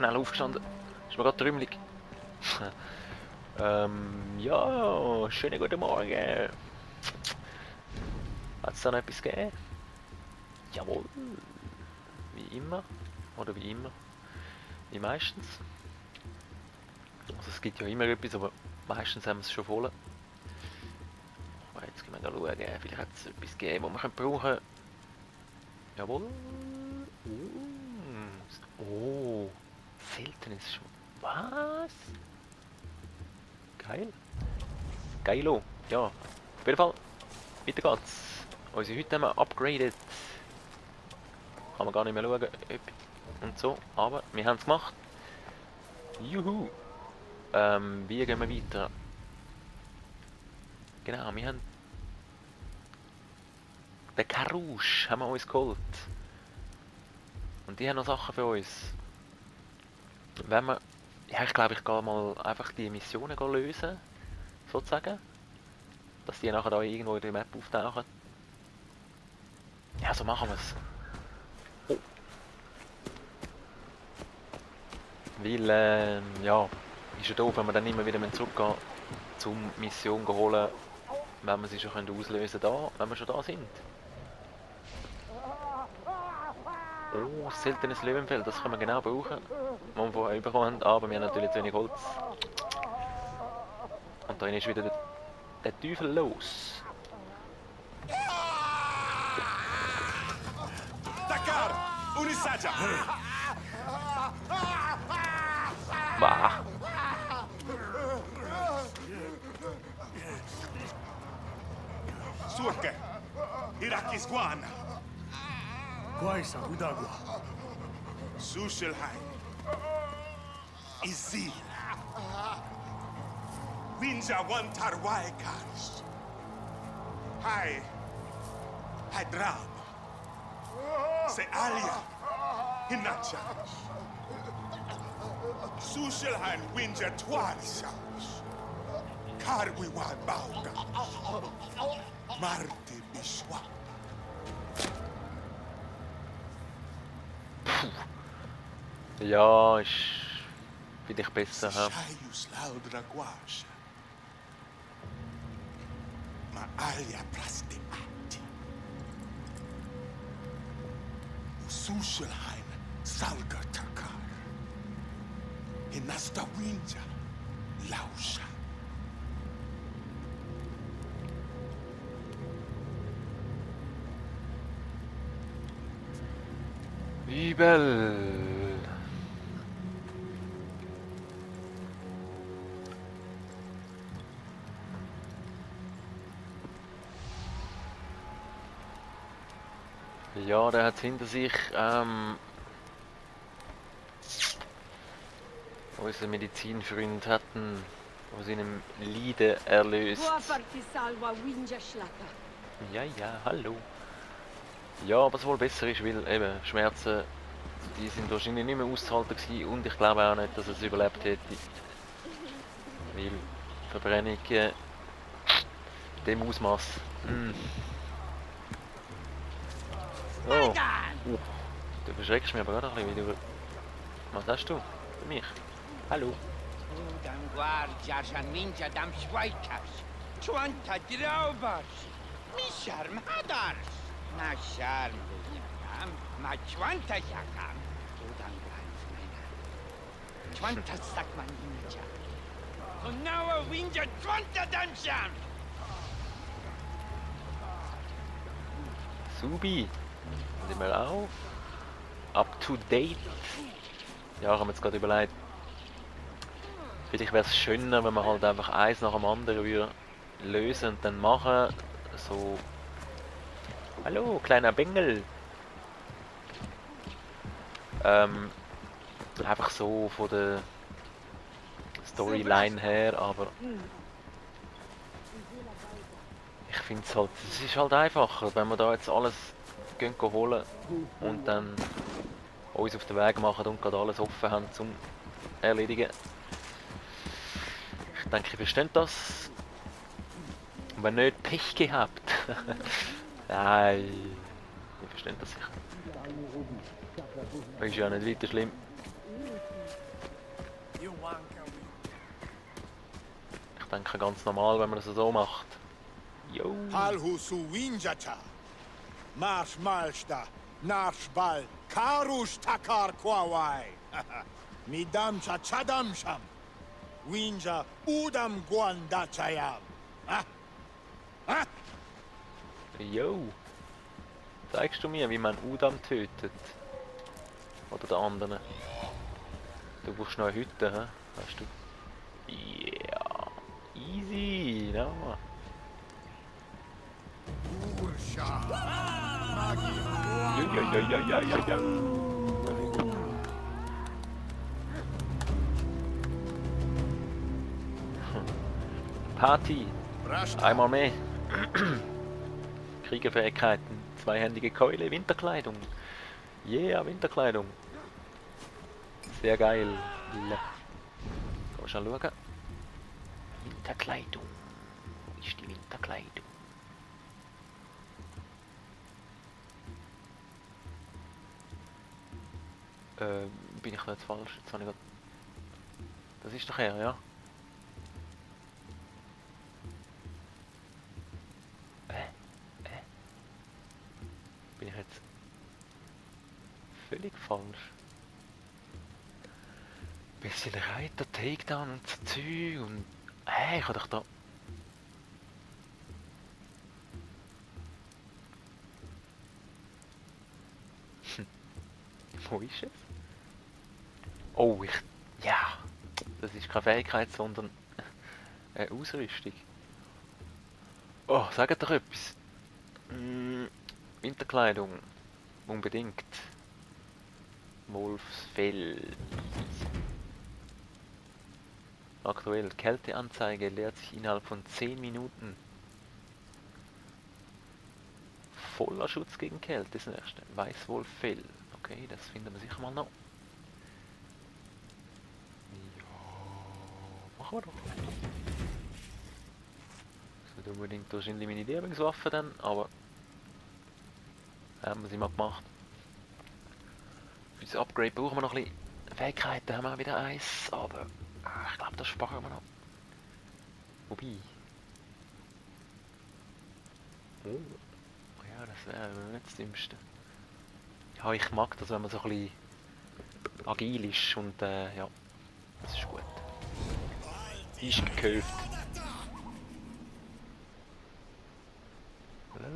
schnell aufgestanden. Ist mir gerade trümmelig. Ja, schönen guten Morgen. Hat es da noch etwas gegeben? Jawohl. Wie immer. Oder wie immer. Wie meistens. Also es gibt ja immer etwas, aber meistens haben wir es schon voll. Aber jetzt gehen wir schauen. Vielleicht hat es etwas gegeben, das wir brauchen können. Jawohl. Oh. Seltenes schon. Was? Geil. Geilo. Ja. Auf jeden Fall. Weiter geht's. Unsere Hütte haben wir upgraded. Kann man gar nicht mehr schauen. Und so. Aber wir haben es gemacht. Juhu. Wie gehen wir weiter? Genau, wir haben den Karouche haben wir uns geholt. Und die haben noch Sachen für uns. Wenn wir... Ja, ich glaube, ich gehe mal einfach die Missionen lösen. Sozusagen. Dass die nachher da irgendwo in der Map auftauchen. Ja, so machen wir es. Oh. Weil, ja, ist ja doof, wenn wir dann immer wieder zurückgehen zum Mission holen, wenn wir sie schon auslösen können, wenn wir schon da sind. Oh, seltenes Löwenfell, das können wir genau brauchen, was wir vorher bekommen haben, aber wir haben natürlich zu wenig Holz. Und da ist wieder der Teufel los. Dakar! Unisaja! Bah. Surke! Irakis Guana! Quaisa, Udagua. Sushelheim! Izil! Winja Wantarwai Kars! Hai! Hydrab! Se Alia! Hinacha! Sushelheim Winja Twarshaus! Karwiwa Bauga! Marte Bishwa! Ja, ist vielleicht besser. Ja. Shayus Laudra Guasha! Ma Alia Plastiati! Sushelheim Salga Takar! Hinasta Winja Lausha! Übel. Ja, der hat hinter sich unseren Medizinfreund hatten aus seinem Leiden erlöst. Ja, ja, hallo. Ja, was wohl besser ist, weil eben Schmerzen, die sind wahrscheinlich nicht mehr auszuhalten gewesen und ich glaube auch nicht, dass er es überlebt hätte. Weil Verbrennung dem Ausmaß. Oh. Du verschreckst mich aber gerade ein bisschen, wie du... Was hast du? Für mich? Hallo. Dam guardiarja ninja dam schweikers. Chuanta draubars. Misharm hadars. Na charm dam. Ma chuanta jakam. Udam ganz meiner. Chuanta sagt man ninja. Und now a winja chuanta dam charm. Subi. Sind wir auf? Up to date. Ja, ich habe mir jetzt gerade überlegt. Vielleicht wäre es schöner, wenn man halt einfach eins nach dem anderen würde lösen und dann machen. So. Hallo, kleiner Bengel. Einfach so von der Storyline her, aber ich finde es halt, es ist halt einfacher, wenn wir da jetzt alles gehen holen und dann uns auf den Weg machen und gerade alles offen haben zum Erledigen. Ich denke, ihr versteht das. Und wenn nicht, Pech gehabt. Nein, ihr versteht das sicher. Das ist ja nicht weiter schlimm. Ich denke ganz normal, wenn man das so macht. Jo. Palhusu Winjata. Marsch Malsta. Narschbal. Karush Takar Kwawai. Midamcha Chadamsham. Winja Udam Guandachayam. Ha? Ha? Jo. Zeigst du mir, wie man Udam tötet? Oder der anderen? Du brauchst noch eine Hütte, hä? Weißt du? Yeah. Easy, no. Ja. Party. Einmal mehr. Kriegerfähigkeiten. Zweihändige Keule. Winterkleidung. Yeah, Winterkleidung. Sehr geil. Komm schon schauen. Winterkleidung. Wo ist die Winterkleidung? Bin ich da jetzt falsch? Jetzt habe ich grad... Das ist doch er, ja? Bin ich jetzt völlig falsch? Bisschen Reiter, Takedown und so Zeug und... ich habe doch da... Wo ist es? Oh, ja! Das ist keine Fähigkeit, sondern eine Ausrüstung. Oh, sagt doch etwas. Winterkleidung. Unbedingt. Wolfsfell. Aktuell. Kälteanzeige leert sich innerhalb von 10 Minuten. Voller Schutz gegen Kälte ist das nächste. Weißwolffell. Okay, das finden wir sicher mal noch. Ja, machen wir doch. Das wird unbedingt wahrscheinlich meine Lieblingswaffe dann, aber haben wir sie mal gemacht. Für das Upgrade brauchen wir noch ein bisschen Fähigkeiten, haben wir wieder eins, aber ich glaube, das sparen wir noch. Wobei. Oh ja, das wäre nicht das Dümmste. Ja, ich mag das, wenn man so ein bisschen agil ist und ja, das ist gut. Ist gekauft.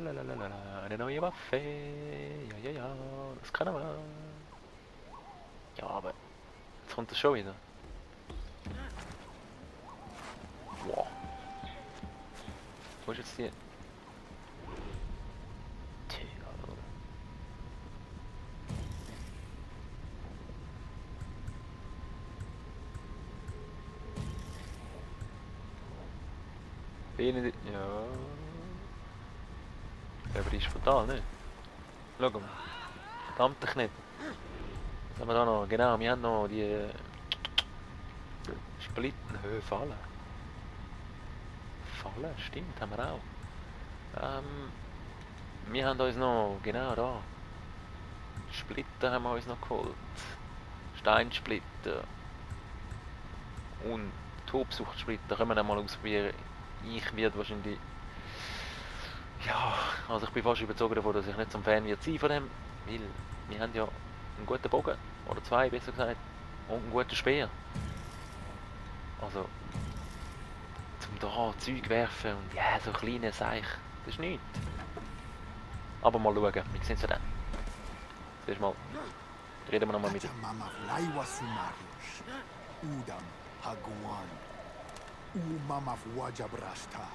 Lalalala, eine neue Waffe. Ja, das kann man. Ja, aber jetzt kommt das schon wieder. Wow. Wo ist jetzt die? Ja. Aber die ist fatal, ne? Schau mal. Verdammt dich nicht. Was haben wir da noch? Genau, wir haben noch die Splitten. Fallen. Fallen, stimmt, haben wir auch. Wir haben uns noch, genau da. Splitter haben wir uns noch geholt. Steinsplitter. Und Tobsuchtsplitter können wir dann mal ausprobieren. Ich werde wahrscheinlich... Ja, also ich bin fast überzeugt davon, dass ich nicht zum Fan wird sein von dem. Weil wir haben ja einen guten Bogen. Oder zwei, besser gesagt. Und einen guten Speer. Also... Zum da Zeug werfen und ja, so kleine Seich. Das ist nichts. Aber mal schauen, wie sehen sie dann? Zuerst mal reden wir nochmal mit ihm. Mama Laiwa Sumarius. Udam Haguan. Mama Wajabrasta.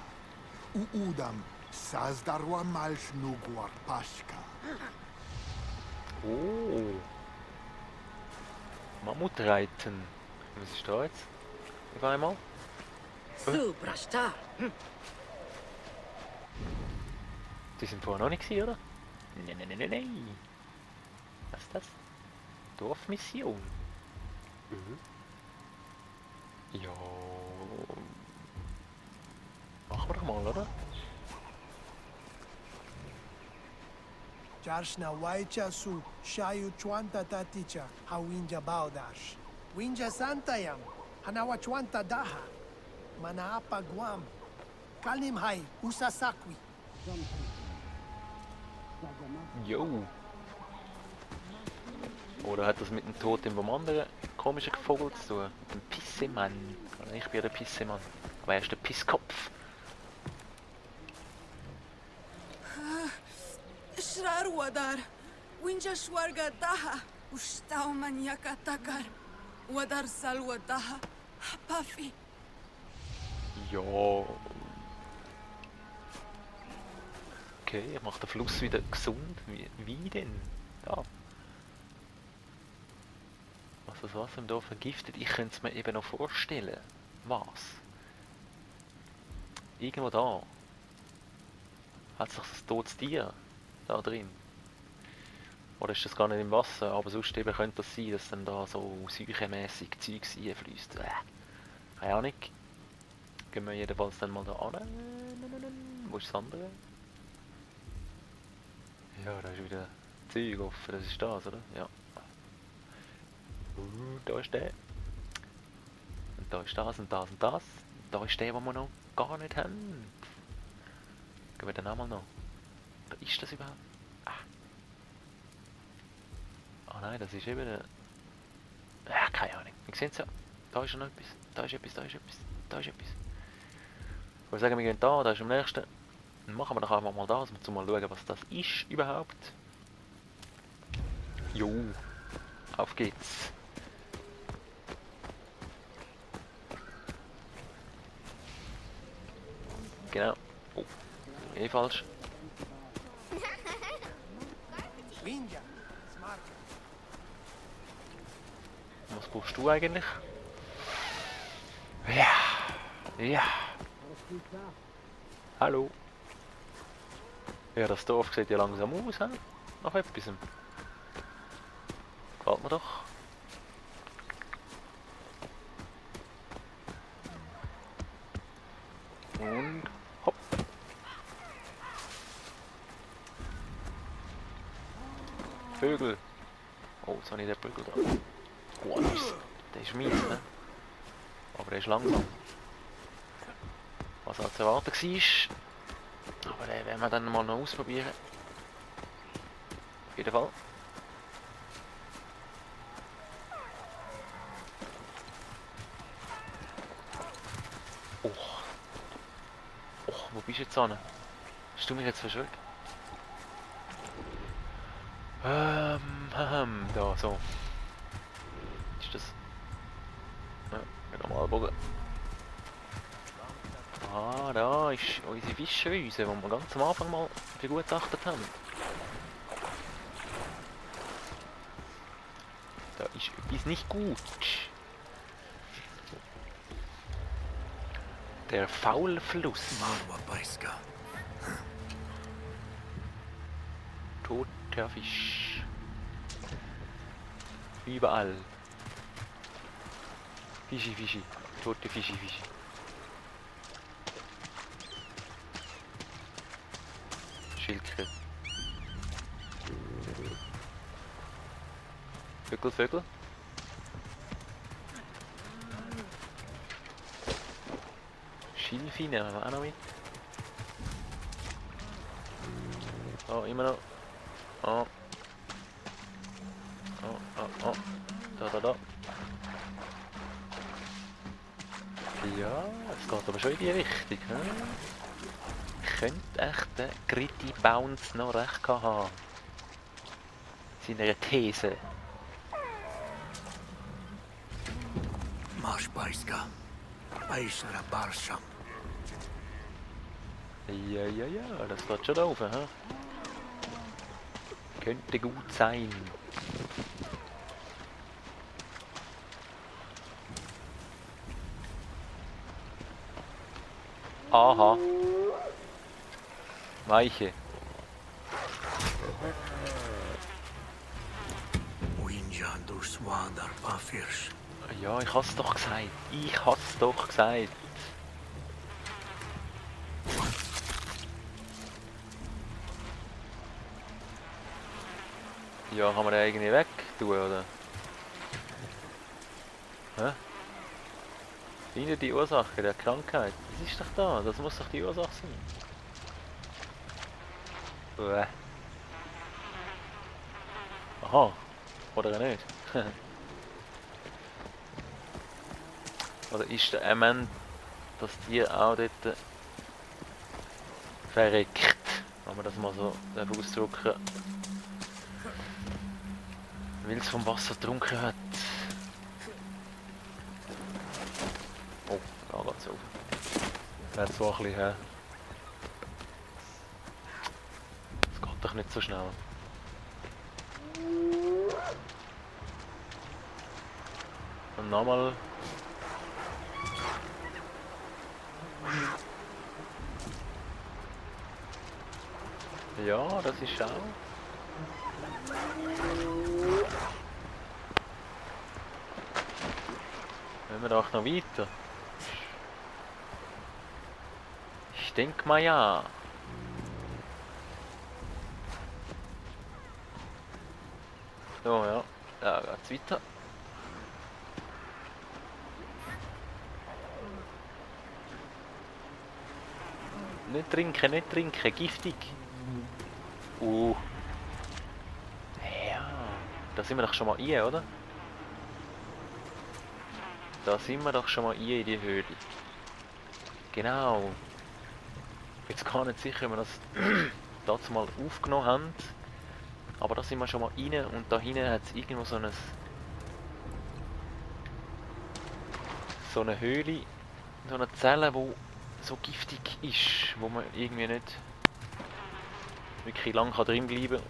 Udam Sazdarwa Malsh Nuguar Paschka. Oh. Mammutreiten. Was ist da jetzt? Auf einmal? Superstar. Die sind vorher noch nicht gewesen, oder? Nein. Was ist das? Dorfmission. Ja. Machen wir doch mal, oder? Jarshna waicha su shayu chuanta taticha hawinja baudash. Winja santayam hanawa chuanta daha. Manaapa guam. Kalim hai usasakwi. Jo. Oder hat das mit dem Tod im anderen komischen Vogel zu tun? Mit dem Pissemann. Oder ich bin ja der Pissemann. Aber er ist der Pisskopf. Shrar wadar. Winja shwarga daha. Ustau maniaka takar. Wadar salwa daha. Pafi. Ja. Okay, ich mache den Fluss wieder gesund. Wie denn? Ja. Was das Wasser da vergiftet, ich könnte es mir eben noch vorstellen. Was? Irgendwo da. Hat sich das totes Tier da drin? Oder ist das gar nicht im Wasser? Aber sonst eben könnte das sein, dass dann da so säuchemässig Zeugs reinfließt. Keine Ahnung. Gehen wir jedenfalls dann mal da an. Wo ist das andere? Ja, da ist wieder Zeug offen. Das ist das, oder? Ja. Da ist der. Und da ist das und das und das. Und da ist der, den wir noch gar nicht haben. Gehen wir den auch mal noch. Oder ist das überhaupt? Ah nein, das ist eben der... Ja, keine Ahnung. Wir sehen es ja. Da ist noch etwas. Da ist etwas, da ist etwas. Da ist etwas. Ich würde sagen, wir gehen da ist am nächsten. Dann machen wir doch einfach mal das, um mal schauen, was das ist überhaupt. Jo. Auf geht's. Genau. Oh, falsch. Winja, smart. Was brauchst du eigentlich? Ja. Ja. Hallo. Ja, das Dorf sieht ja langsam aus, he? Nach etwas. Gefällt mir doch. Und hopp. Vögel. Oh, jetzt habe ich den Vögel da. Oh, der ist mies, ne? Aber der ist langsam. Was halt zu erwarten war. Aber den werden wir dann mal noch ausprobieren. Auf jeden Fall. Oh. Oh, wo bist du jetzt an? Hast du mich jetzt verschreckt? Da, so. Ist das... Ja, nochmal Bogen. Ah, da ist unsere Fischrüse, die wir ganz am Anfang mal begutachtet haben. Da ist etwas nicht gut. Der Faulfluss. Toter Fisch. Überall. Fischi, Fischi. Tote Fischi, Fischi. Schildkröte. Vögel, Vögel. Schilfi nehmen wir auch noch mit. Oh, immer noch. Oh. Oh, oh, oh. Da. Ja, es geht aber schon in die Richtung. Ne? Könnte echt der Gritty Bounce noch recht haben. Seine These. Marschbeiska. Beisra Barsham. Ja, das geht schon da oben, hä? Könnte gut sein. Aha. Weiche. Winjan durchs Wander Pafirs. Ja, ich hab's doch gesagt. Ich hab's doch gesagt. Ja, kann man den irgendwie weg tun, oder? Hä? Wieder die Ursache der Krankheit. Das ist doch da, das muss doch die Ursache sein. Uäh. Aha. Oder nicht? Oder ist der Ament, dass die auch dort verreckt? Wenn man das mal so ausdrücken. Weil es vom Wasser getrunken hat. Oh, da geht's auf. Wäre so ein bisschen, das geht doch nicht so schnell. Und nochmal. Ja, das ist auch. Wenn wir doch noch weiter. Ich denke mal ja. So, ja. Da geht's weiter. Nicht trinken, giftig. Ja. Da sind wir doch schon mal ein, oder? Da sind wir doch schon mal ein in die Höhle. Genau. Jetzt gar nicht sicher, ob wir das dazu mal aufgenommen haben. Aber da sind wir schon mal rein und da hinten hat es irgendwo so eine Höhle, so eine Zelle, die so giftig ist, wo man irgendwie nicht wirklich lang drin bleiben kann.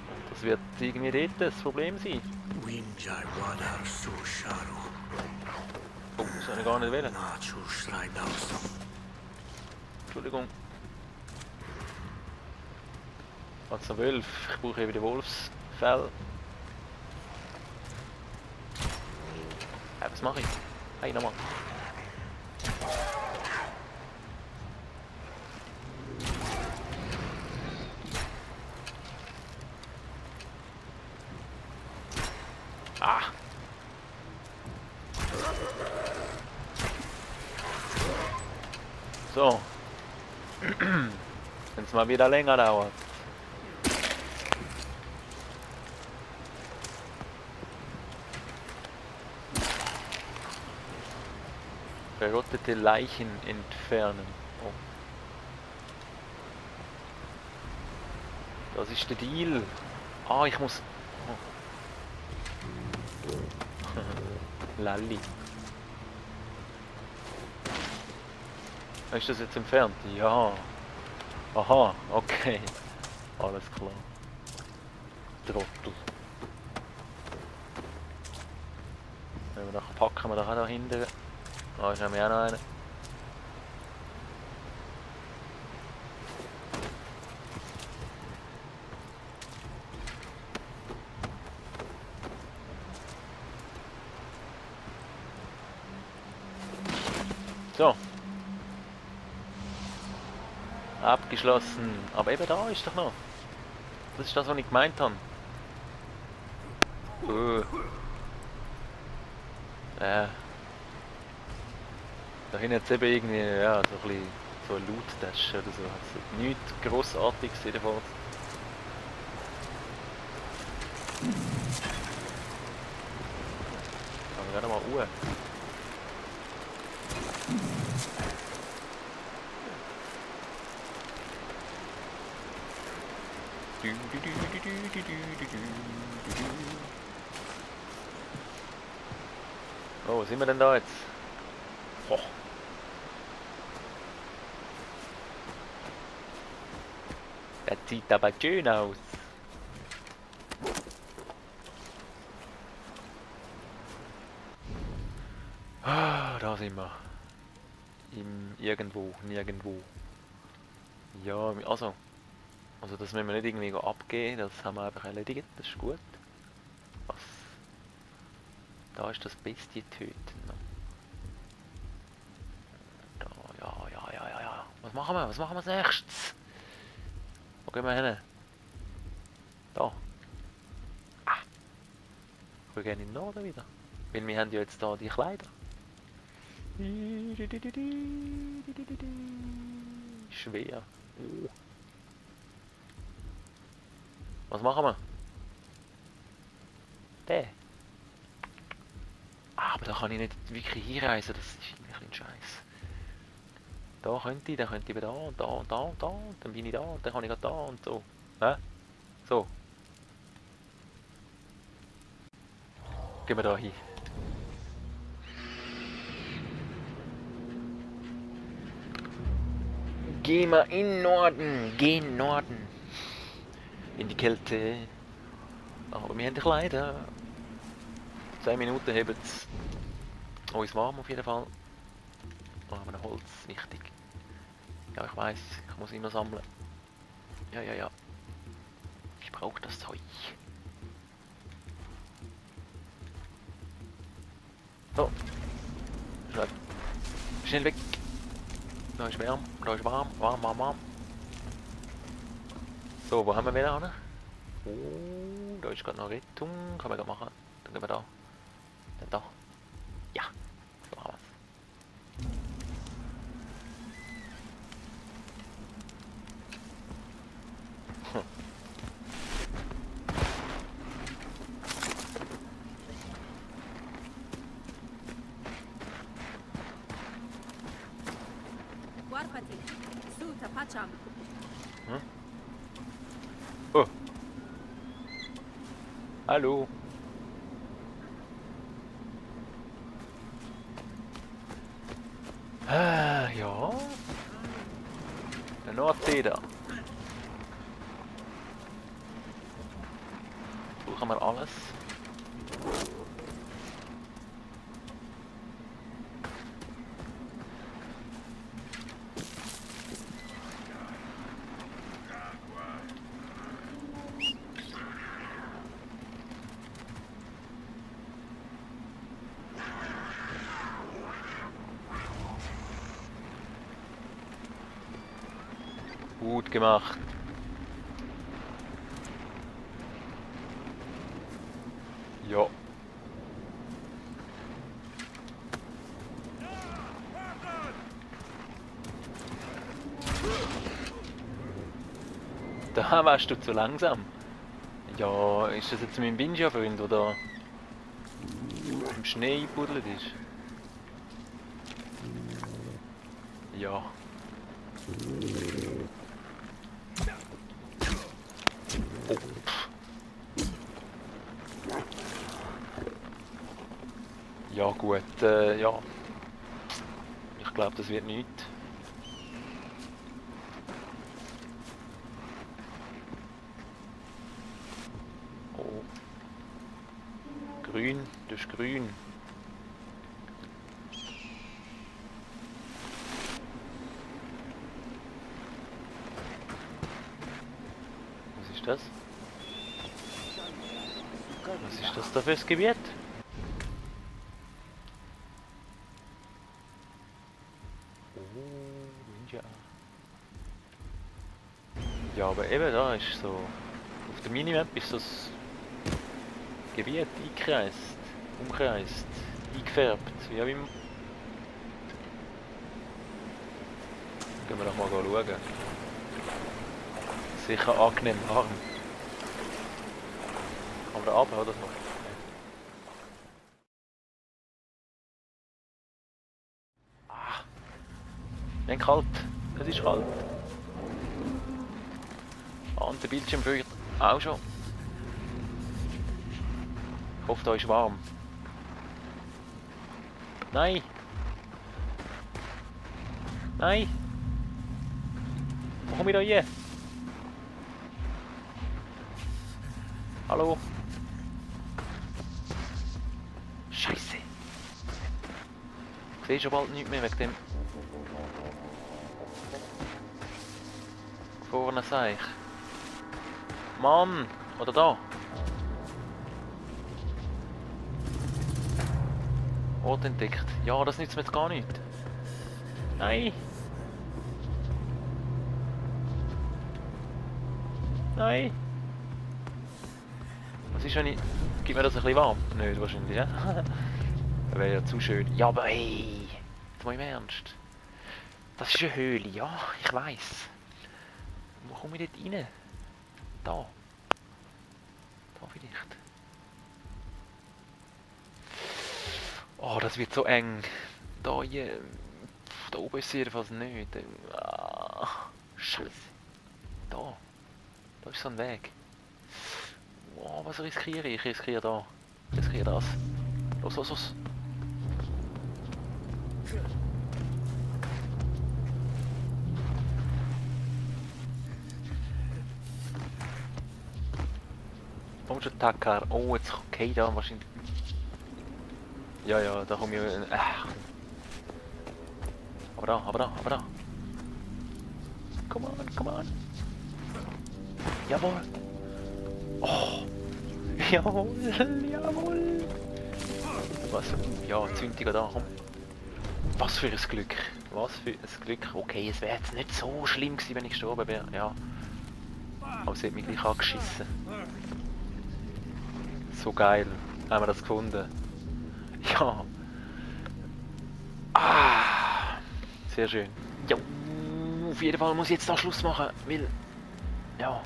Und das wird irgendwie dort das Problem sein. Oh, das habe ich gar nicht wählen. Entschuldigung. Also Wolf, ich brauche eben die Wolfsfell. Was mache ich? Hey, nochmal. Ah! So. Wenn es mal wieder länger dauert. Verrottete Leichen entfernen. Oh. Das ist der Deal. Ah, ich muss... Oh. Lalli. Ist das jetzt entfernt? Ja. Aha, okay. Alles klar. Trottel. Wenn wir nachher packen wir da auch da hinten. Da ist nämlich auch noch einer. So. Abgeschlossen. Aber eben da ist doch noch. Das ist das, was ich gemeint habe. Da hinten jetzt eben irgendwie, ja, so ein bisschen so eine Loot-Tasche oder so. Also nichts Grossartiges jedenfalls. Kann man gerade mal ruhen. Oh, wo sind wir denn da jetzt? Oh. Das sieht aber schön aus. Ah, da sind wir. Nirgendwo. Ja, also das müssen wir nicht irgendwie abgeben, das haben wir einfach erledigt, das ist gut. Was? Da ist das Bestie töten. Da, ja. Was machen wir als nächstes? Wo gehen wir hin? Da. Ah. Wir gehen in den Norden wieder. Weil wir haben ja jetzt hier die Kleider. Schwer. Oh. Was machen wir? Der. Ah, aber da kann ich nicht wirklich hinreisen, das ist ein bisschen scheiße. Da könnte ich, dann könnte ich wieder da und da und da und da und dann bin ich da und dann kann ich gerade da und so. Hä? So. Gehen wir da hin. Gehen wir in den Norden, gehen Norden. In die Kälte. Aber wir haben die Kleider. 2 Minuten haben es uns warm auf jeden Fall. Aber ein Holz, wichtig. Ja, ich weiß, ich muss immer sammeln. Ja, ja, ja. Ich brauche das Zeug. So. Schnell weg. Da ist warm, da ist warm, warm, warm, warm. So, wo haben wir wieder hin? Oh, da ist gerade noch Rettung. Kann man gerade machen. Dann gehen wir da. Dann da. Ja, so haben wir es. Warpati, su tapacham. Oh. Hallo. Ah, ja. Der Nordsee da. Suchen wir alles. Gut gemacht. Ja. Da warst du zu langsam. Ja, ist das jetzt mein Binja-Freund, oder im Schnee buddelt ist? Ja. Oh. Ja gut, ja. Ich glaube, das wird nichts. Oh. Grün, das ist grün. Was ist das? Was ist das da fürs Gebiet? Oh, ja. Ja, aber eben da ist so. Auf der Minimap ist das Gebiet eingekreist, umkreist, eingefärbt, wie auch immer. Gehen wir doch mal schauen. Sicher angenehm warm. Kann man da runter oder so? Ah, wenn kalt. Es ist kalt. Ah, und der Bildschirm feuert auch schon. Ich hoffe, da ist warm. Nein! Nein! Wo komme ich da hier? Hallo? Scheiße! Ich sehe schon bald nichts mehr wegen dem. Vorne sehe ich. Mann! Oder da? Ort entdeckt. Ja, das nützt mir jetzt gar nicht. Nein! Nein! Was ist, wenn ich... Gibt mir das ein bisschen warm? Nicht wahrscheinlich, ja? Das wäre ja zu schön. Ja, aber hey! Jetzt mal im Ernst. Das ist eine Höhle, ja, ich weiss. Wo komme ich dort rein? Da. Da vielleicht. Oh, das wird so eng. Da hier... Da oben ist es jedenfalls nicht. Ah, Scheiße. Da. Da ist so ein Weg. Oh, was riskiere ich? Ich riskiere da. Ich riskiere das. Los, los, los. Oh, schon Takar. Oh, jetzt okay, da wahrscheinlich. Ja, ja, da komme ich. Aber da, aber da, aber da. Come on, come on. Jawohl. Oh. Jawohl, jawohl. Was? Ja, Zündiger da, komm. Was für ein Glück. Was für ein Glück. Okay, es wäre jetzt nicht so schlimm gewesen, wenn ich gestorben wäre. Ja. Aber sie hat mich gleich angeschissen. So geil. Haben wir das gefunden. Ja. Ah. Sehr schön. Ja. Auf jeden Fall muss ich jetzt da Schluss machen, weil... Ja.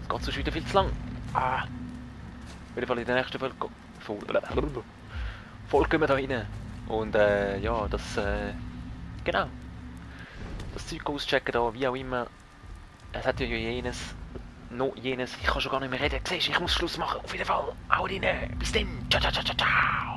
Es geht sonst wieder viel zu lang. Ah. Auf jeden Fall in der nächsten Folge gehen wir da rein. Und ja, das genau. Das Zeug auschecken da, wie auch immer. Es hat ja jenes, noch jenes, ich kann schon gar nicht mehr reden. Siehst, ich muss Schluss machen. Auf jeden Fall, hau rein. Bis dann. Ciao, ciao, ciao, ciao, ciao.